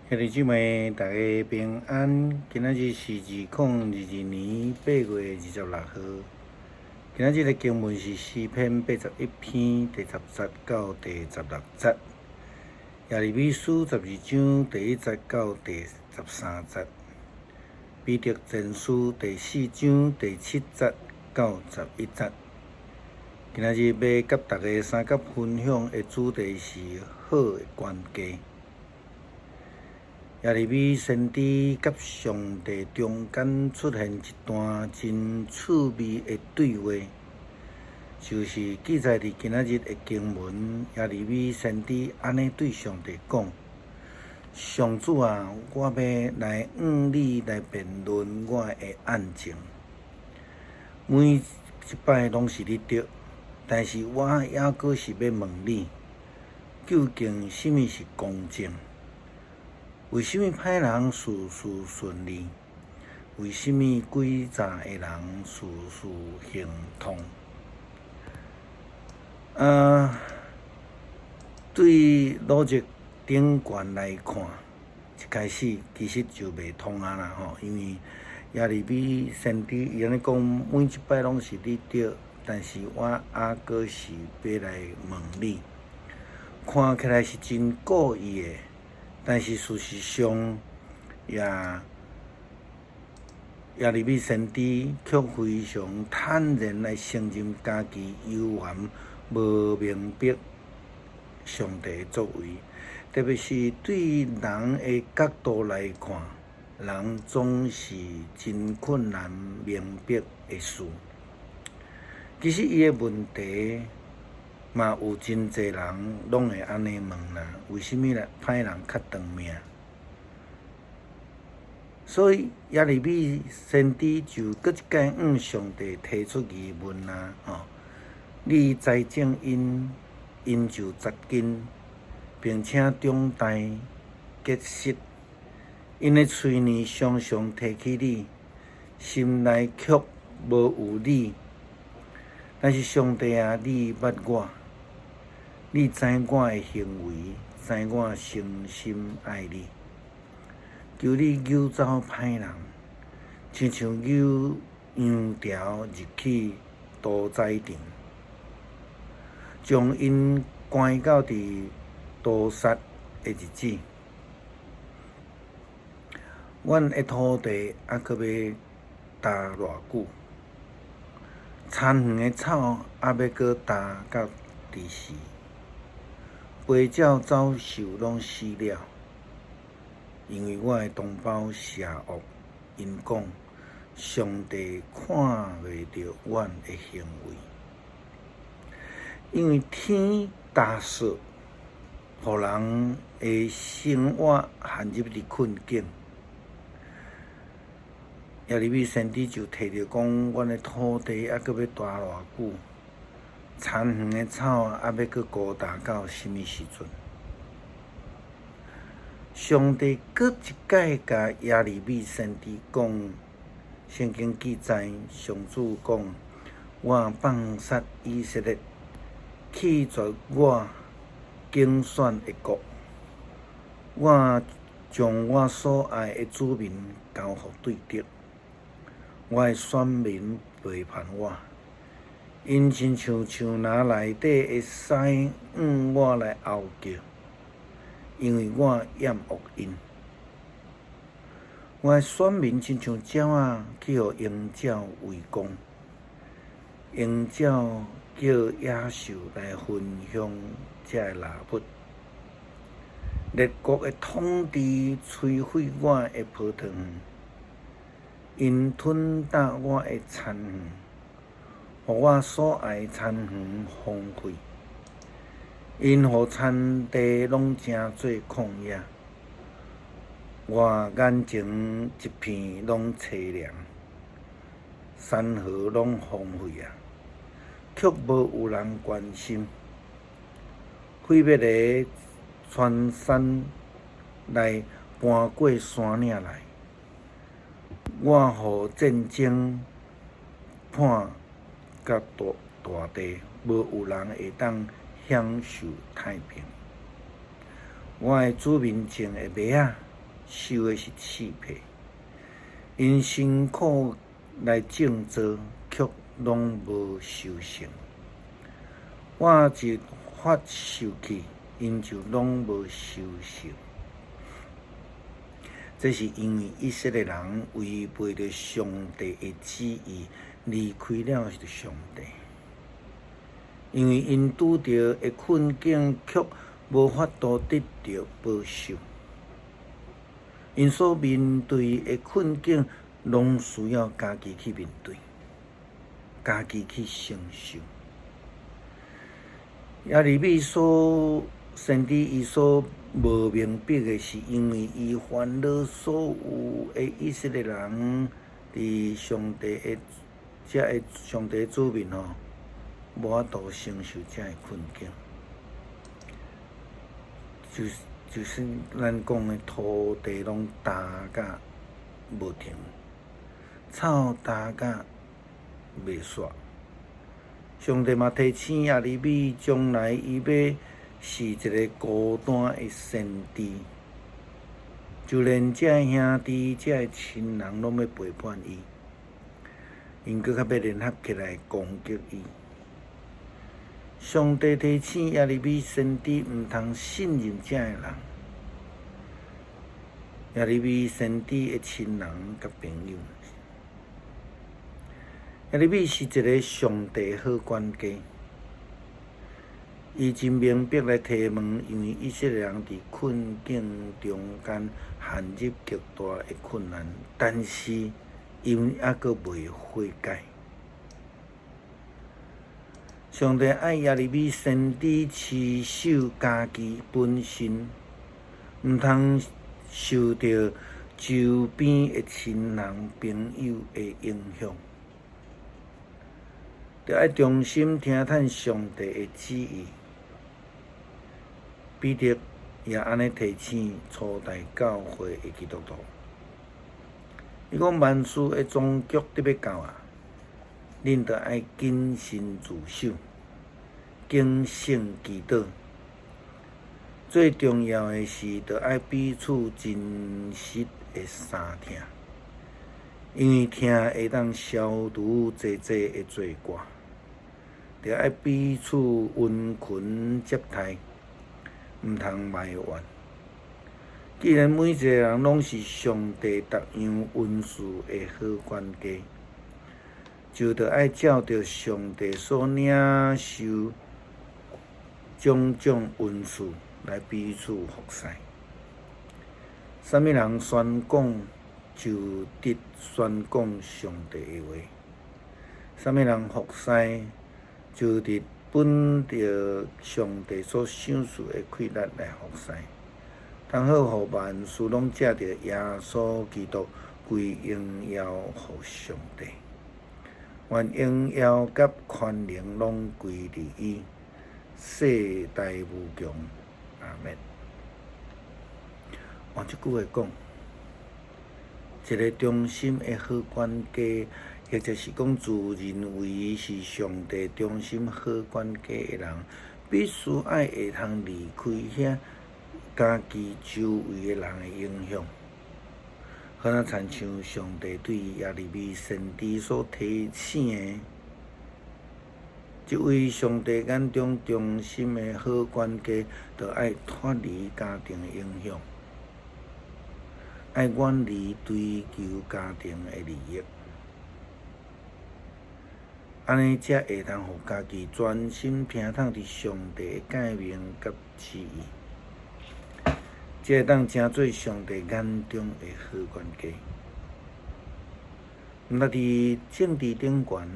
兄弟姊妹，大家平安。今仔日是2022年8月26號。今仔日的經文是詩篇81篇第10節到第16節，耶利米書12章第1節到第13節，彼得前書第4章第7節到11節。今仔日欲佮大家相佮分享的主題是好的關係。耶利米先知佮上帝中間出現一段真趣味的對話，就是記載佇今仔日的經文。耶利米先知按呢對上帝講：上主啊，我欲來向你來辯論我的案情。每一擺攏是你著，但是我猶閣是欲問你，究竟啥物是公正？為啥物歹人事事順利？為啥物詭詐的人事事亨通？啊，對邏輯頂懸來看，一開始其實就袂通啊啦吼，因為耶利米先知伊按呢講，每一擺攏是你著，但是我猶閣是欲來問你，看起來是真故意的。但是事實上，耶利米先知卻非常坦然來承認家己猶原無明白上帝的作為，特別是對人的角度來看，人總是真困難明白的事。其實伊的問題嘛有真濟人攏會按呢問啦，為啥物來歹人較長命？所以耶利米先知就閣一擺向上帝提出疑問啊！吼，你栽種𪜶，𪜶就扎根，並且長大結實。𪜶的喙爾常常提起你，心內卻無有你。但是上帝啊，你捌我，你知我的行為，知我誠心愛你。求你搝走歹人，親像搝羊貂入去屠宰場，將𪜶關到佇屠殺的日子。阮的土地猶閣欲焦偌久？田園的草猶欲閣焦到佇時？飛鳥走獸攏死了，因為我的同胞邪惡，𪜶講上帝看袂著阮的行為，因為天焦燥，予人的生活陷入佇困境。耶利米先知就提著講，阮的土地猶閣欲焦偌久？田園的草猶欲閣孤單到啥物時陣？上帝閣一擺共耶利米先知講，聖經記載，上主講：我放殺以色列，棄絕我揀選的國，我將我所愛的子民交予對敵。我的選民背叛我，𪜶親像樹林內底的獅向我來嗷叫，因為我厭惡𪜶。我的選民親像鳥仔去予鷹鳥圍攻，鷹鳥叫野獸來分享這个獵物。列國的統治摧毀我的葡萄園。𪜶吞呾我的田園，予我所愛的田園荒廢。𪜶予田地攏成做曠野，我眼前一片攏淒涼，山河攏荒廢啊，卻無有人關心。火欲來躥山來搬過山嶺來。我予戰爭破甲大大地，無有人會當享受太平。我的子民種的麥仔，受的是刺皮。𪜶辛苦來種稻，卻攏無收成。我一發受氣，𪜶就攏無收成。這是因為以色列人違背著上帝的旨意，離開了上帝。因為𪜶拄著的困境，卻無法度得著保守。𪜶所面對的困境，攏需要家己去面對，家己去承受。耶利米所先知伊所無明白的是，因為伊煩惱所有的以色列人佇上帝的遮个上帝子民吼，無法度承受遮个困境，就是咱講的土地攏焦甲無停，草焦甲袂煞。上帝嘛提醒耶利米，將來伊欲是一个孤單的先知，就連這兄弟、這親人攏欲背叛伊，𪜶閣較欲聯合起來攻擊伊。上帝提醒耶利米先知，毋通信任這个人。耶利米先知的親人佮朋友。耶利米是一个上帝好管家，伊真明白來提問，因為以色列人佇困境中間陷入極大的困難，但是𪜶猶閣未悔改。上帝愛耶利米先知持守家己本心，毋通受著周邊的親人朋友的影響，著愛忠心聽從上帝的旨意。彼得也按呢提醒初代教會的基督徒，伊講萬事的終局得欲到啊，恁著愛謹慎自守，警醒祈禱。最重要的是，著愛彼此真實的相疼，因為疼會當消除濟濟的罪過。著愛彼此殷勤接待，毋通埋怨。既然每一个人攏是上帝逐樣恩賜的好管家，就著愛照著上帝所領受種種恩賜來彼此服侍。啥物人宣講，就佇宣講上帝的話；啥物人服侍，就佇本著上帝所賞賜的氣力來服侍。通好予萬事攏藉著耶穌基督歸榮耀予上帝。願榮耀佮權能攏歸佇伊，世代無窮。阿們。換一句話講，一个忠心的好管家，或者是講自認為是上帝忠心好管家的人，必須愛會通離開遐家己周圍的人的影響。好若親像上帝對耶利米先知所提醒的，這位上帝眼中忠心的好管家，著愛脫離家庭的影響，愛遠離追求家庭的利益，按呢才會當予家己專心聽從佇上帝的誡命佮旨意，才會當成做上帝眼中的好管家。毋但佇政治頂懸，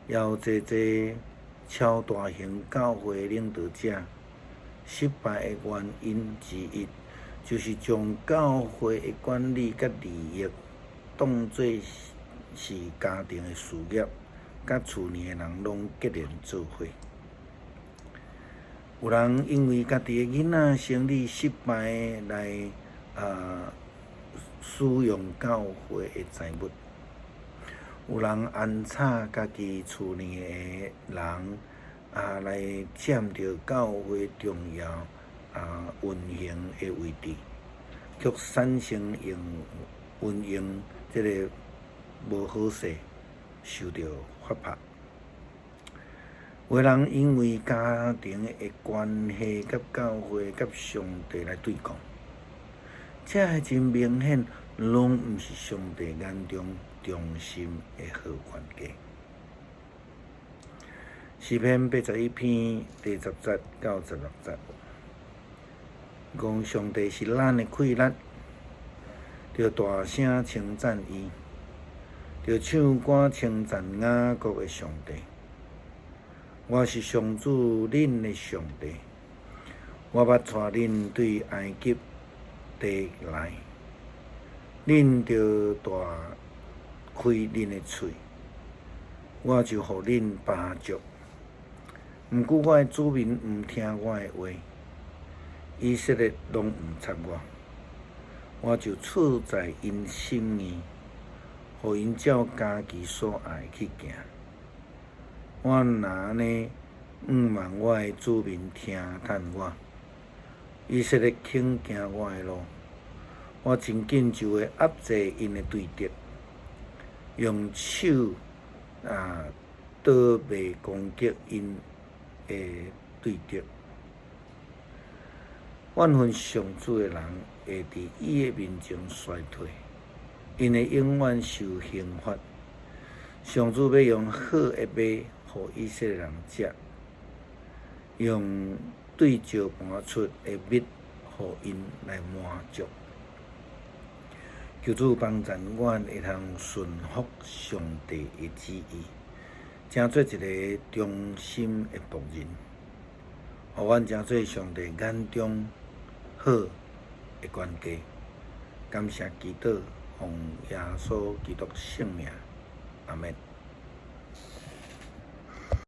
也有濟濟超大型教會領導者失敗的原因之一，就是將教會的管理佮利益當做是家庭的事業，佮厝內的人攏結連做伙。有人因為家己的囡仔生理失敗來使用教會的財物，有人安插家己厝內的人來佔著教會重要運行的位置，卻產生用運用這个無好勢，受著罰拍。有的人因為家庭的關係，佮教會、佮上帝來對抗，這个真明顯，攏毋是上帝眼中忠心的好管家。詩篇81篇第10節到16節，講上帝是咱的氣力，著大聲稱讚伊，著唱歌稱讚雅各的上帝。我是上主恁的上帝，我捌帶恁對埃及地來，恁著大開恁的喙，我就予恁飽足。毋過我的子民毋聽我的話，以色列攏毋插我，我就賜在𪜶心意，予𪜶照家己所愛去行。我若按呢，向望我的子民聽趁我，以色列肯行我的路，我真緊就會壓制𪜶的對敵，用手啊擋袂攻擊𪜶的對敵。怨恨上主的人會佇伊的面前衰退，𪜶會永遠受刑罰。上主欲用好的麥予以色列人食，用對石盤出的蜜予𪜶來滿足。求主幫贊阮會通順服上帝的旨意，成做一个忠心的僕人，予阮成做上帝眼中好的管家。感謝祈禱，奉耶穌基督聖名，阿們。